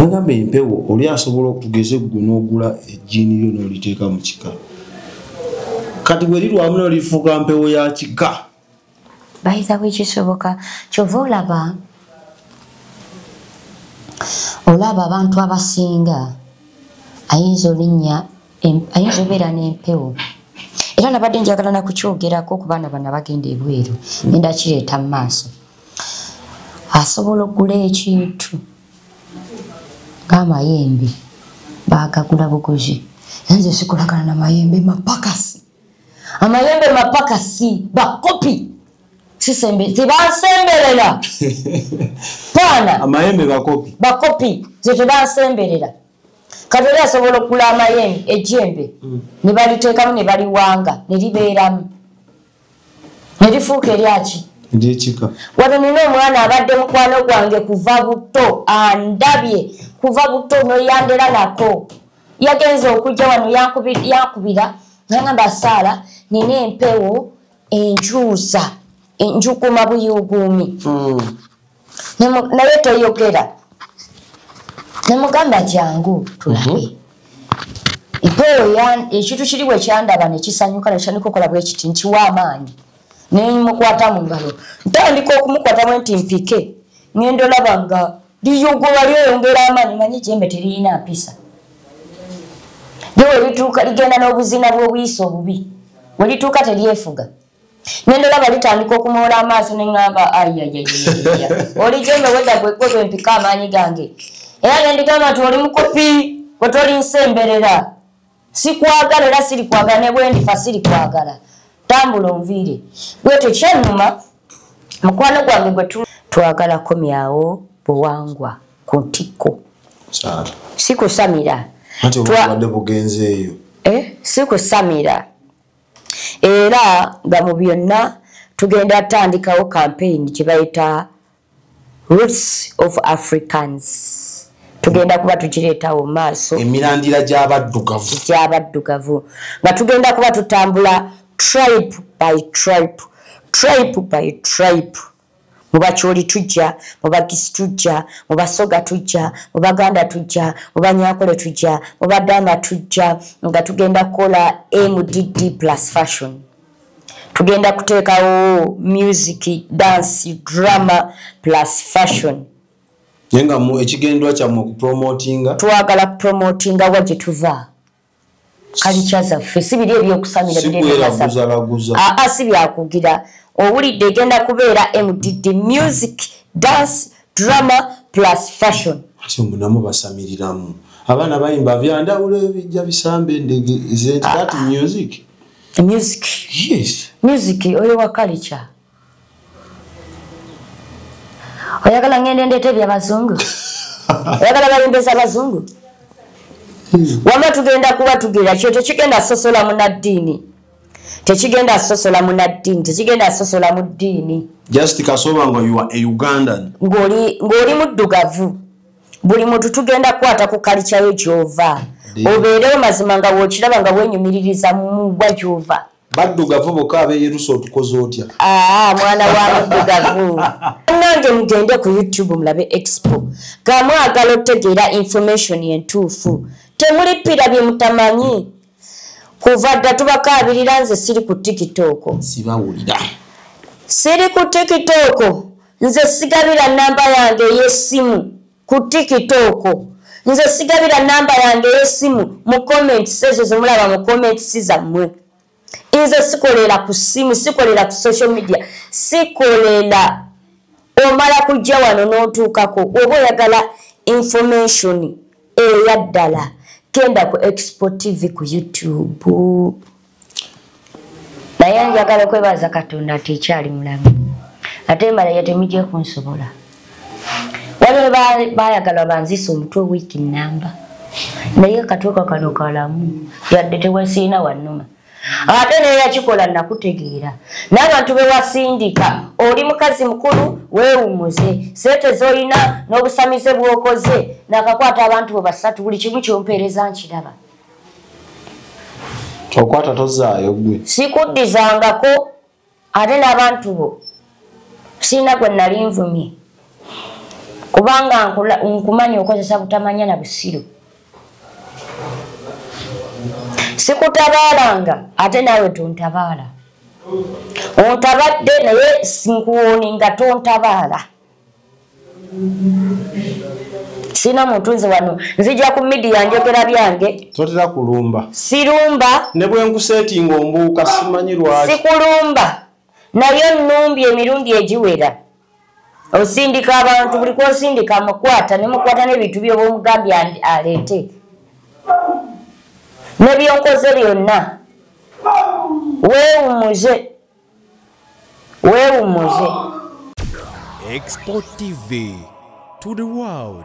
Nagamba empewo oli asobola okugeza n'ogula ejjiini lyo n'oliteeka mu kika. Kati bwe lirwamu n'olifuuka mpewo ya kika. Bayiza bwekisoboka. Kyova olaba abantu abasinga ayinza olinnya, ayinza obeera n'empewo. Era nabadde njagala nakukyogerako ku baana bano abagenda ebweru, ngenda kireeta mu maaso. Asobola okugula ekintu ng'amayembe baagagula buguzi. Nze sikolagana na mayembe mapakasi. Amayembe mapakasi bakopi. Sisembe tebansemberera. Pana amayembe bakopi. Bakopi ze tebansemberera. Kati oli asobola okugula amayembe ejjembe ne baliteekamu ne baliwanga ne libeeramu ne lifuuka eryaki? Eryekika. Wano nina omwana abadde mukwano gwange kuva buto, andabye kuva buto noyandera nako. Yagenze okujja wano yankubira nangamba Saala nina empewo enjuuza enjukuma buyuguumi. Naye toyogera. Nemugamba jangu tulabe. Empewo ekintu kiri bwe kyandaba ne kisanyuka ne kitandika okukola bwe kiti nkiwa amaanyi. Ne mukwata mu ngalo. Ntandika okumukwatamu nti mpike. Ngenda olaba nga liyuguma lyeyongera amaanyi, manyi ejjembe teririna mpisa. Lyo we lituuka ligenda n'obuzina bw'obuyisa obubi. We lituuka teryefuga. Ngenda olaba litandika okumoola amaaso ne ŋŋamba ayayayaya. Oli jjembe wedda gwe gwe mpika amaanyi gange. Era ne ndigamba nti oli mukopi gwe tolinsemberera. Sikwagala era sirikwagala ne bwe ndifa sirikwagala. Tambula onviire. Bwetyo kyannuma mukwano gwange gwe twagala komyawo buwangwa ku ntikko. Si kusamira. Anti obadde bugenzeeyo. Si kusamira. Era nga mu byonna tugenda tandikawo campaign gye bayita Roots of Africans. Tugenda kuba tugireetawo mu maaso. Emirandira gy'abaddugavu. Gy'abaddugavu. Nga tugenda kuba tutambula tribe by tribe, tribe by tribe. Mu Bacholi tujja, mu Bagisi tujja, mu Basoga tujja, mu Baganda tujja, mu Banyankole tujja, mu Badama tujja, nga tugenda kukola MDD plus fashion. Tugenda kuteekawo music, dance, drama plus fashion. Naye nga ekigendwa kyammwe okupromotinga? Twagala kupromotinga wa gye tuva. Culture zaffe si biri ebyokusamira, biri ebyokusamira. Aa, si byakugira. Owulidde egenda kubeera MDD music, dance, drama plus fashion. Ate munamu basamiriramu. Abaana bayimba byandawulo ebijja bisambe endege. Is that music? Music. Yes. Music oyo wa culture. Oyagala ngende ndeete eby'abazungu? Oyagala bayimbeza abazungu? Wamma tugenda kuba tugira kyo tekigenda sosola munnaddiini. Tekigenda sosola munnaddiini, tekigenda sosola mu ddiini. Just kasoba nga you are a Ugandan. Ng'oli muddugavu. Buli muntu tugenda kukwata ku culture yo gy'ova. Obeerewo mazima nga w'okiraba nga weenyumiririza mu wa gy'ova. Baddugavu bokka abeeyerusa otukoze otya? Aa, mwana wa muddugavu. Nange mugende ku YouTube mulabe Expo. Nga mwagala otegeera information entuufu. Temulipira bye mutamanyi. Kuva dda tubakaabirira nze siri ku TikTok. Sibawulira. Siri ku TikTok. Nze sigabira namba yange ey'essimu ku TikTok. Nze sigabira namba yange ey'essimu mu comments ezo ze mulaba mu comments zammwe. Nze sikolera ku ssimu, sikolera ku social media, sikolera. Omala kujja wano n'otuukako oba oyagala information eya ddala, genda ku Expo TV ku YouTube. Naye njagala okwebaza Katonda nti ekyali mulamu. Ate embalaya temujja kunsobola. Waliwo baayagala banzise omutwe wiiki nnamba. Naye akatwe kano kalamu yadde tewasiina wannuma. Ate naye yakikola nakutegeera. N'abantu be wasindika oli mukazi mukulu weewummuze. Ssente z'olina n'obusamize bw'okoze nakakwata abantu bo basatu buli kimu ky'ompeereza nkiraba. Okwata tozaayo ggwe. Sikuddizangako ate n'abantu bo sirina gwe nali nvumye. Kubanga nkumanyi okozesa butamanya na busiru. Sikutabaalanga ate naawe tontabaala. Ontabadde naye nkuwoninga tontabaala. Sina muntu nze wano nzija ku media njogera byange. Totera kulumba. Sirumba. Ne bwe nkusetinga ombuuka simanyi lwaki. Sikulumba. Naye nnumbye emirundi egiwera. Osindika abantu buli kw'osindika mukwata ne mukwata n'ebintu by'obumugambye aleete. Ne by'onkoze byonna. Weewummuze. Weewummuze. Export TV to the world.